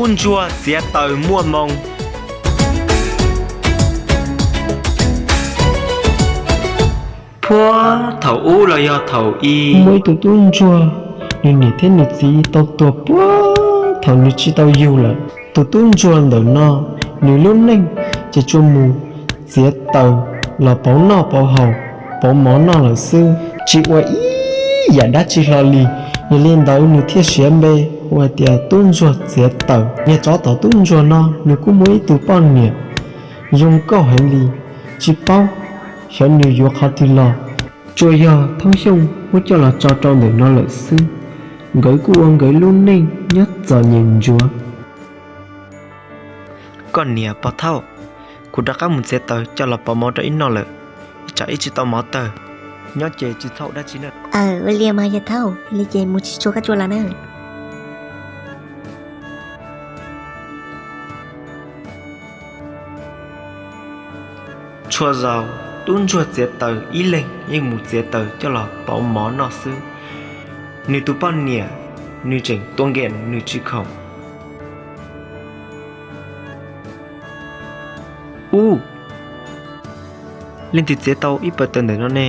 Tub ntsuag txiav taws muaj moo. Puag thaum ub los yog thaum ub, muaj ib tug tub ntsuag, nws niam thiab nws txiv tau tuag puag thaum nws tsis tau yug lawm. Tus tub ntsuag ntawm no, nws lub neej ces tsuas mus txiav taws los pauv noj pauv haus, pauv mov noj lawm xwb, tsis ua ib yam dab tsi hlo li. Yog li ntawd nws thiaj siav npe hu hais tias tub ntsuag txiav taws. Niag tsov tom tub ntsuag no nws kuj muaj ib tug poj niam zoo nkauj heev li, tsis paub xyov nws yuav qhov twg los, tsuas yog Thoob Xyooj muab coj los tso rau ntawm no lawm xwb. Nkawd kuj ua nkawd lub neej nyob txom nyem ntsuav. Koj niam Pov Thauj, kuv rov qab mus txiav taws coj los pauv mov rau ib noj lawm, ib tsam ib tsis tau mov tawg. Nyob ces tsis txhob ua dab tsi na. Aw, ua li mas yawg Thauj, li ces mus tsis tshua kab tsua los na. Txhua zaus tub ntsuag txiav taws ib leeg yeej mus txiav taws coj los pauv mov noj xwb. Nws tus poj niam, nws tseem tua nkem nws tsis khoom. Ub, leej twg txiav tau ib pawg taws ntawm no ne?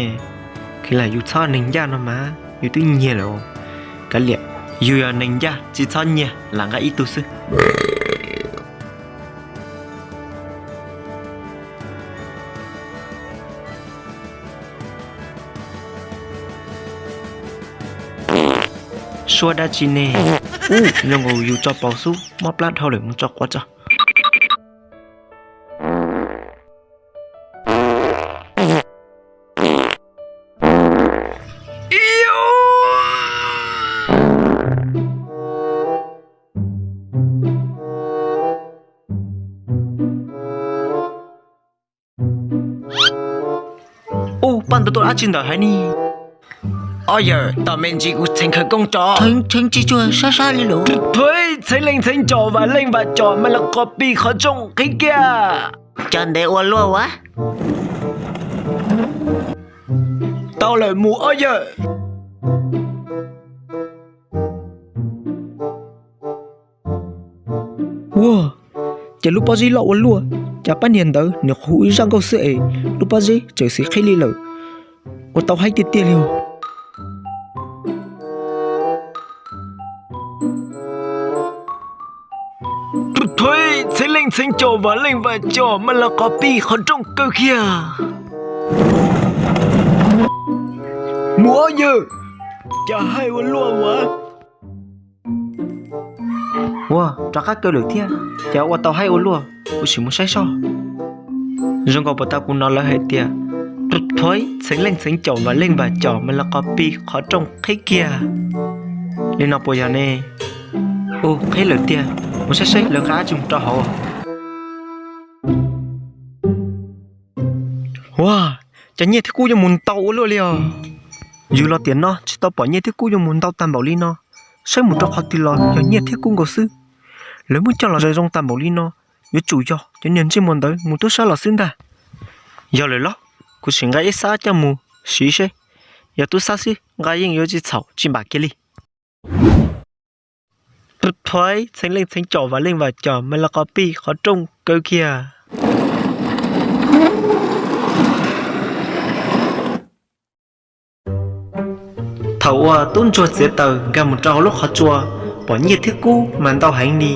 Kheev lam yus txhob neeg ncaj no mas yus twb nyiag lawm. Kav liam, yus yog neeg ncaj tsis txhob nyiag, lam nqa ib tug xwb. Suab dab tsi ne? Ub, zoo nkaus yus tso paus xub mob plab dhau lawm, mus tso quav tso. Ub, paj ntawd tuaj dab tsi ntawm haiv ne? Ob yawm, tos me ntsis kuv txheev khawv koob tso. Txheev tsis tsuag sab sab li lawm. Thuav txheev leej txheev cos vam leej vam cos mas los qos pij qhov rooj qhib kiag. Cov ntev ua luaj ua. Tau lawm mus ob yawm. Ua, cas lub pob zeb loj ua luaj, cas pab niag ntawd nws hu ib zaj nkauj xwb es lub pob zeb txawm xis qhib li lawm. Ua tau haib tiag tiag li os. Thuav txheev leej txheev cos vam leej vam cos mas los qos pij qhov rooj kaw kiag. Mus ob yawm, cas haib ua luaj ua. Ua, rov qab kaw lawm thiab, cas ua tau haib ua luaj, kuv sim mus saib soj. Zoo nkaus puas tau kuv hnov lawv hais tias, thuav txheev leej txheev cos vam leej vam cos mas los qos pij qhov rooj qhib kiag. Li no puas yog ne? Ua, qhib lawm tiag, mus saib saib lawv nqa dab tsi mus rau hauv. Ua, cas nyiaj thiab kub yuav mus ntau ua luaj li os. Yus los tiam no tsis tau pom nyiaj thiab kub yuav mus ntau tag npaum li no, saib mus rau qhov twg los yog nyiaj thiab kub nkaus xwb. Lawv muab coj los zoo zoo tag npaum li no, yuav tsum yog cov niag ntsej muag ntawd mus tub sab los xwb ntag. Yog lawm los, kuv sim nqa ib xab coj mus siv seb, yog tub sab xwb nqa yeej yuav tsis txhaum tsis npam kiag li. Thuav txheev leej txheev cos vam leej vam cos mas los qos pij qhov rooj kaw kiag. Thaum uas tub ntsuag txiav taws nkag mus rau hauv lub qhov tsua, pom nyiaj thiab kub mas ntau heev li.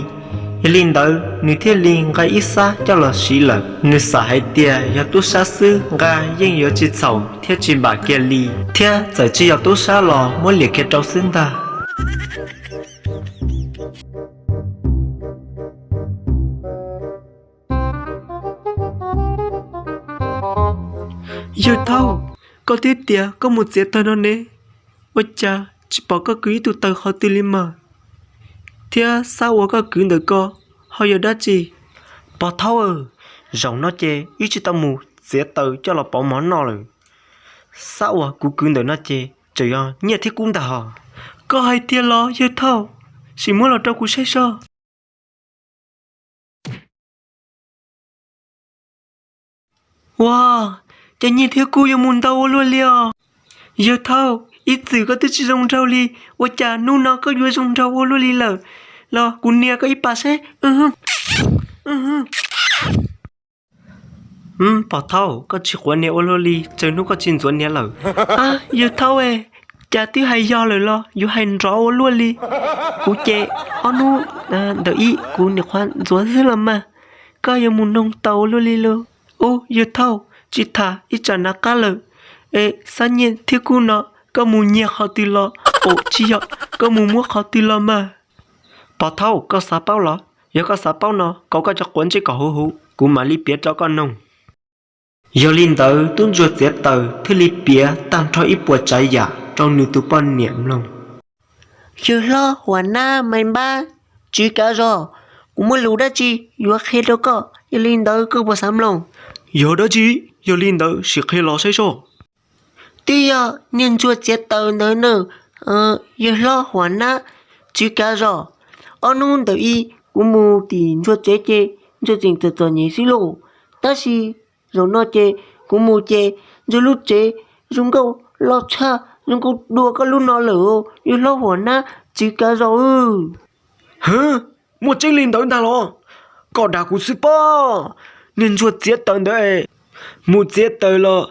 Yog li ntawd nws thiaj li nqa ib xab coj los siv lawm. Nws xav hais tias yog tub sab xwb nqa yeej yuav tsis txhaum thiab tsis npam kiag li, thiab txawm tsis yog tub sab los muab liam kiag rau xwb ntag. Yawg Thauj, koj twb tias koj mus txiav taws no ne, ua cas tsis pom koj kwv ib tug taws qhov twg li mas? Thiab xab uas koj kwv ntawm ko ho yog dab tsi? Pog Thaub, zaum no ces wb tsis tau mus txiav taws coj los pauv mov noj lawm. Xab uas kuv kwv ntawm no ces tseem yog nyiaj thiab kub ntag hos. Koj hais tiag los Yawg Thauj? Sim muab los rau kuv saib soj. Ua, cas nyiaj thiab kub yuav mus ntau ua luaj li os? Yawg Thauj, ib txwm koj twb tsis zoo nraug li, ua cas hnub no koj yuav zoo nraug ua luaj li lawm? los kuv nias koj ib pas seb. Pov thaub, koj tsis quav niag ua luaj li, tsawg hnub koj tsis ntxuav niag lawm. Yawg thaub, cas twb hais yog lawm los yuav hais nrov ua luaj li. Kuv ces ob hnub ntawm ib kuv niam qhuav ntxuav xwb los mas, koj yuav mus noog tau ua luaj li lauj. Ub yawg thaub, tsis tham ib tsam nav qab lawm, es xab nyiaj thiab kub no koj mus nyiag qhov twg los? Ub tsis yog, koj mus muab qhov twg los mas? Pov thaub, koj xav paub los? Yog koj xav paub no, kaus koj cov quav ntsej kom huv huv, kuv mam li piav rau koj noog. Yog li ntawd tub ntsuag txiav taws thiaj li piav tag nrho ib puas tsav yam rau nws tus poj niam mloog. Yawg hlob Huam Nab Maiv Npab, tswv kav zos, kuv muaj lus dab tsi yuav qhia rau koj, yog li ntawd koj puas xav mloog? Yog dab tsi? Yog li ntawd sim qhia los saib soj. Twb yog niag ntsuag txiav taws ntawd na, yawg hlob Huam Nab, tswv kav zos. Ob hnub ntawm ib kuv mus tim ntsuag tsev ces ntsuag tseem txom txom nyem xwb lauj. Tab sis zaum no ces kuv mus ces ntsuag lub tsev zoo nkauj loj tshaj, zoo nkauj dua koj lub no lawm, yawg hlob Huam Nab, tswv kav zos. Hwv, muaj tseeb li ntawd ntag los? Koj dag kuv xwb pob. Niag ntsuag txiav taws ntawd es mus txiav taws los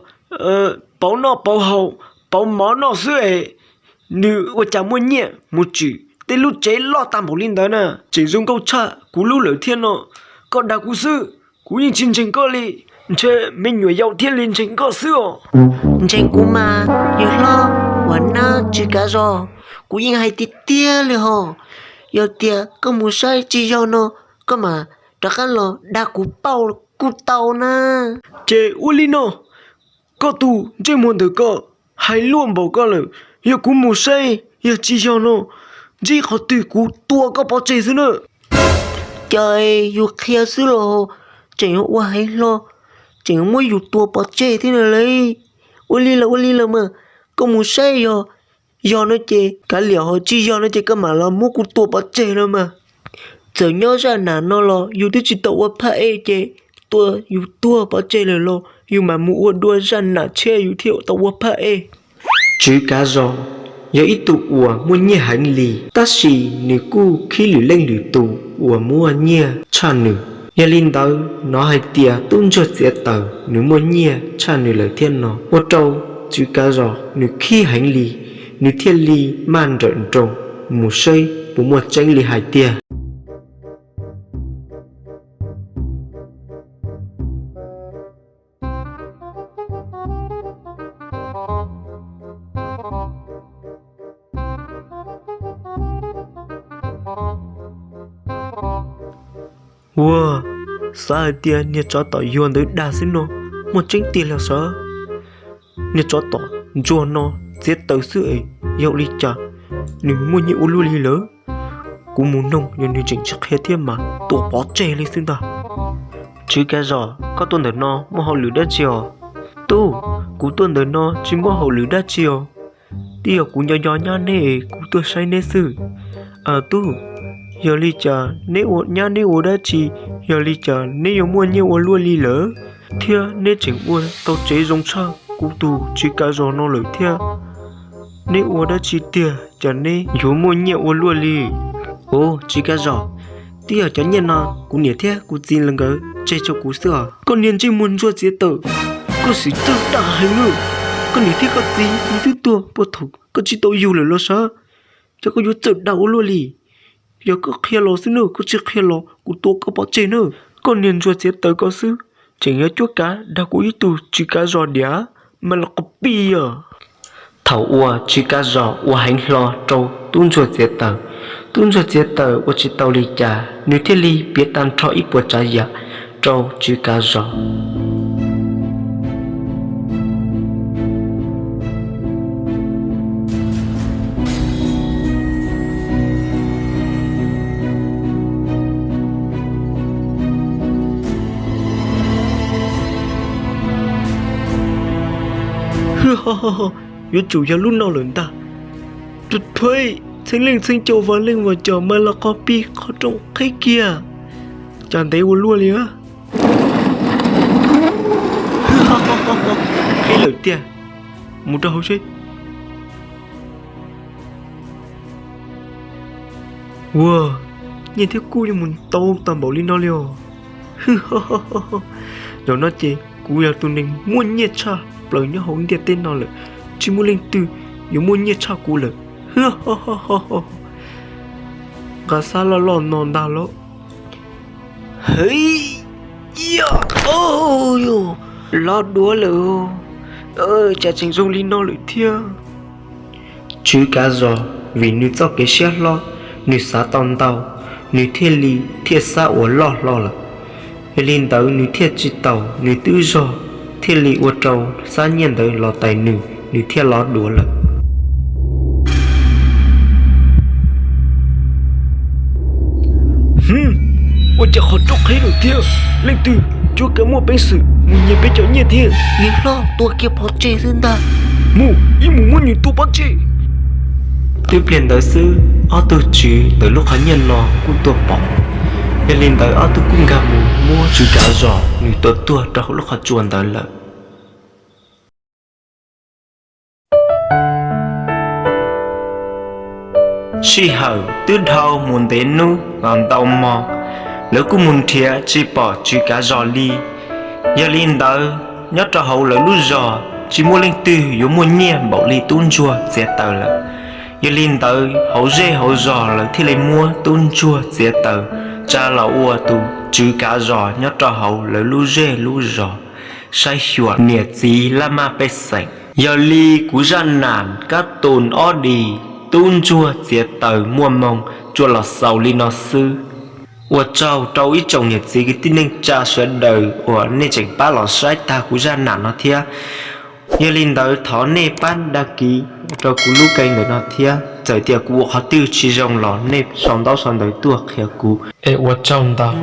pauv noj pauv haus, pauv mov noj xwb es nws ua cas muaj nyiaj mus tsim tej lub tsev loj tag npaum li ntawd na, tseem zoo nkauj tshaj kuv lub lawm thiab no. Koj dag kuv xwb, kuv yeej tsis ntseeg koj li. Ntshe me nyuam yaus thiaj li ntseeg koj xwb os. Ntseeg kuv mas, yawg hlob Huam Nab, tswv kav zos, kuv yeej hais tiag tiag li hos. Yog tias koj mus saib tsis yog no, koj mam rov qab los dag kuv pauj kuj tau na. Ces ua li no, koj tus ntsej muag ntawm koj hais luaj npaum koj lawm, yog kuv mus saib yog tsis yog no, ntsib qhov twg kuv tua koj pov tseg xwb na. Cas yus qhia xwb los tseem ua heev hlo, tseem muab yus tua pov tseg thiab na li. Ua li los ua li los mas, koj mus saib yog yog no ces kav liam, ho tsis yog no ces koj mam los muab kuv tua pov tseg no mas. Txawm nyob zaj nam no los yus twb tsis tau ua phaj ej ces tua yus tuag pov tseg lawm los yus mam mus ua dua zaj nam tshiab yus thiaj tau ua phaj ej. Tswv kav zos yog ib tug uas muaj nyiaj heev li, tab sis nws kuj khib lwm leej lwm tus uas muaj nyiaj tshaj nws. Yog li ntawd hnov hais tias tub ntsuag txiav taws nws muaj nyiaj tshaj nws lawm thiab no, ua rau tswv kav zos nws khib heev li, nws thiaj li maj nrawm nroos mus saib puas muaj tseeb li hais tiag. Ua, xav hais tias niag tsov tom yuag ntawd dag xwb no, muaj tseeb tiag los sav? Niag tsov tom ntsuag no txiav taws xwb es yog li cas nws muaj nyiaj ua luaj li lawm? Kuv mus noog yog nws tseem tsis qhia thiab mas tua pov tseg li xwb ntag. Tswv kav zos, koj tuaj ntawm no muaj hauj lwm dab tsi os? Tub, kuv tuaj ntawm no tsis muaj hauj lwm dab tsi os. Twb yog kuv nco nco nyab neb es kuv tuaj saib neb xwb. Aws tub, yog li cas neb ua nyab neb ua dab tsi, yog li cas neb yuav muaj nyiaj ua luaj li lawm, thiab neb tseem ua tau tsev zoo tshaj kuv tus tswv kav zos no lawm thiab? Neb ua dab tsi tiag cas neb yuav muaj nyiaj ua luaj li? Ua tswv kav zos, twb yog cov nyiaj no kuv niam thiab kuv txiv nkawd tseg rau kuv xwb os. Koj niag ntsej muag ntsuag txiav taws, koj sim txawj dag heev na. Koj niam thiab koj txiv twb tuag puag thaum koj tsis tau yug lawm los sav, cas koj yuav txawj dag ua luaj li? Yog koj qhia los xwb na, koj tsis qhia los kuv tua koj pov tseg na. Koj niag ntsuag txiav taws koj xwb, tseem yuav cuab kav dag kuv ib tug tswv kav zos diam, mas los qhov pij os. Thaum uas tswv kav zos ua heev hlo rau tub ntsuag txiav taws, tub ntsuag txiav taws ua tsis tau li cas, nws thiaj li piav tag nrho ib puas tsav yam rau tswv kav zos. Yuav tsum yog lub no lawm ntag. Tuj thuav, txheeb leej txheeb cau, vas leej vas cos, mas los qhov pij qhov rooj qhib kiag, cas ntev ua luaj li. Qhib lawm tiag, mus rau hauv seb. Ua, nyiaj thiab kuj yuav mus ntau tag npaum li no li os. Zaum no ces kuv yog tus neeg muaj nyiaj tshaj plaws nyob hauv ntiaj teb no lawm, tsis muaj leej twg yuav muaj nyiaj tshaj kuv lawm. Nqa xab loj loj no ntag lauj. Hej, los duav lawm, cas tseem zoo li no lawm thiab. Tswv Kav Zos vim nws txoj kev siab hlob, nws xav tau ntau, nws thiaj li thiaj xab uas loj hlo lawm. Yog li ntawd nws thiaj tsis taus nws twb zog, thiaj li ua rau xab nyiaj ntawd los tais nws, nws thiaj los duav lawm. Ua cas qhov rooj qhib lawm thiab? Leej twg cuab kav muaj peev xwm mus nyiag peb cov nyiaj thiab? Niam hlob, tua kiag pov tseg xwb ntag. Mus, ib mus muab nws tua pov tseg. Twb pliag ntawd xwb, ob tug tswv ntawm lub qhov nyiaj no kuj tuaj pom. Yog li ntawd ob tug kuj nkag mus muab Tswv Kav Zos nws tua tuag rau hauv lub qhov tsua ntawd lawm. Sij hawm twb dhau mus ntev hnub los ntau hmo, lawv kuj mus nrhiav tsis pom Tswv Kav Zos li. Yog li ntawd, nyob rau hauv lawv lub zos tsis muaj leej twg yuav muaj nyiaj npaum li tub ntsuag txiav taws lawm. Yog li ntawd, hauv zej hauv zos lawv thiaj li muab tub ntsuag txiav taws tsa los ua tus Tswv Kav Zos nyob rau hauv lawv lub zej lub zos, saib xyuas niam txiv laj maj pej xeem. Yog li kuv zaj nam kab tus ob dis tub ntsuag txiav taws muaj moo tsuas los xaus li no xwb. Ua tsaug rau ib tsoom niam txiv kwv tij neej tsa sawv daws uas nej tseem pab los saib tag kuv zaj nam no thiab. Yog li ntawd, thov nej pab dag kiv rau kuv lub kee ntawm no thiab, txawm tias kuv ua qhov twg tsis zoo los nej sau ntaub sau ntawv tuaj qhia kuv. Es ua tsaug ntau.